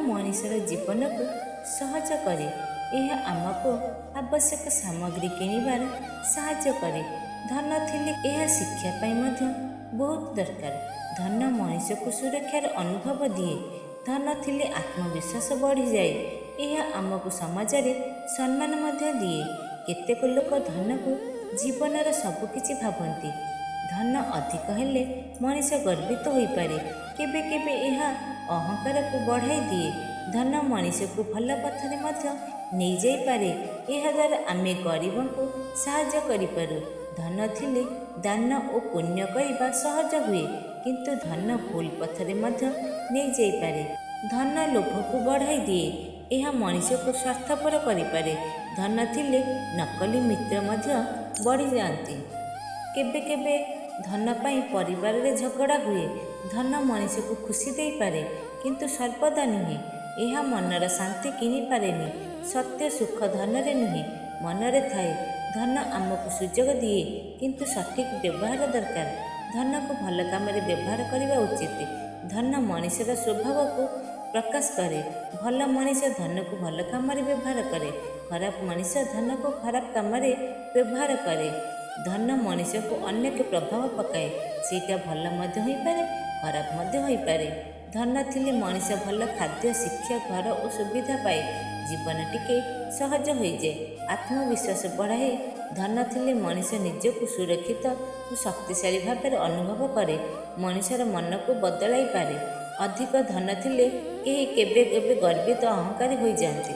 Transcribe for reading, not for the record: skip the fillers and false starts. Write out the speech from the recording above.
ମଣିଷର ଜୀବନକୁ ସହଜ କରେ। ଏହା ଆମକୁ ଆବଶ୍ୟକ ସାମଗ୍ରୀ କିଣିବାରେ ସାହାଯ୍ୟ କରେ। ଧନ ଥିଲେ ଏହା ଶିକ୍ଷା ପାଇଁ ମଧ୍ୟ ବହୁତ ଦରକାର। ଧନ ମଣିଷକୁ ସୁରକ୍ଷାର ଅନୁଭବ ଦିଏ। ଧନ ଥିଲେ ଆତ୍ମବିଶ୍ୱାସ ବଢ଼ିଯାଏ। ଏହା ଆମକୁ ସମାଜରେ ସମ୍ମାନ ମଧ୍ୟ ଦିଏ। କେତେକ ଲୋକ ଧନକୁ ଜୀବନର ସବୁକିଛି ଭାବନ୍ତି। ଧନ ଅଧିକ ହେଲେ ମଣିଷ ଗର୍ବିତ ହୋଇପାରେ। କେବେ କେବେ ଏହା ଅହଙ୍କାରକୁ ବଢ଼ାଇ ଦିଏ। ଧନ ମଣିଷକୁ ଭଲ ପଥରେ ମଧ୍ୟ ନେଇଯାଇପାରେ। ଏହାଦ୍ୱାରା ଆମେ ଗରିବଙ୍କୁ ସାହାଯ୍ୟ କରିପାରୁ। ଧନ ଥିଲେ ଦାନ ଓ ପୁଣ୍ୟ କରିବା ସହଜ ହୁଏ, କିନ୍ତୁ ଧନ ଭୁଲ ପଥରେ ମଧ୍ୟ ନେଇଯାଇପାରେ। ଧନ ଲୋଭକୁ ବଢ଼ାଇ ଦିଏ। ଏହା ମଣିଷକୁ ସ୍ୱାର୍ଥପର କରିପାରେ। ଧନ ଥିଲେ ନକଲି ମିତ୍ର ମଧ୍ୟ ବଢ଼ିଯାଆନ୍ତି। କେବେ କେବେ ଧନ ପାଇଁ ପରିବାରରେ ଝଗଡ଼ା ହୁଏ। ଧନ ମଣିଷକୁ ଖୁସି ଦେଇପାରେ, କିନ୍ତୁ ସର୍ବଦା ନୁହେଁ। ଏହା ମନର ଶାନ୍ତି କିଣିପାରେନି। ସତ୍ୟ ସୁଖ ଧନରେ ନୁହେଁ, ମନରେ ଥାଏ। ଧନ ଆମକୁ ସୁଯୋଗ ଦିଏ, କିନ୍ତୁ ସଠିକ୍ ବ୍ୟବହାର ଦରକାର। ଧନକୁ ଭଲ କାମରେ ବ୍ୟବହାର କରିବା ଉଚିତ। ଧନ ମଣିଷର ସ୍ୱଭାବକୁ ପ୍ରକାଶ କରେ। ଭଲ ମଣିଷ ଧନକୁ ଭଲ କାମରେ ବ୍ୟବହାର କରେ। ଖରାପ ମଣିଷ ଧନକୁ ଖରାପ କାମରେ ବ୍ୟବହାର କରେ। ଧନ ମଣିଷକୁ ଅନେକ ପ୍ରଭାବ ପକାଏ। ସେଇଟା ଭଲ ମଧ୍ୟ ହୋଇପାରେ, ଖରାପ ମଧ୍ୟ ହୋଇପାରେ। ଧନ ଥିଲେ ମଣିଷ ଭଲ ଖାଦ୍ୟ, ଶିକ୍ଷା, ଘର ଓ ସୁବିଧା ପାଏ। ଜୀବନ ଟିକେ ସହଜ ହୋଇଯାଏ। ଆତ୍ମବିଶ୍ୱାସ ବଢ଼ାଏ। ଧନ ଥିଲେ ମଣିଷ ନିଜକୁ ସୁରକ୍ଷିତ ଓ ଶକ୍ତିଶାଳୀ ଭାବରେ ଅନୁଭବ କରେ। ମଣିଷର ମନକୁ ବଦଳାଇପାରେ। ଅଧିକ ଧନ ଥିଲେ କେହି କେବେ କେବେ ଗର୍ବିତ, ଅହଙ୍କାରୀ ହୋଇଯାଆନ୍ତି।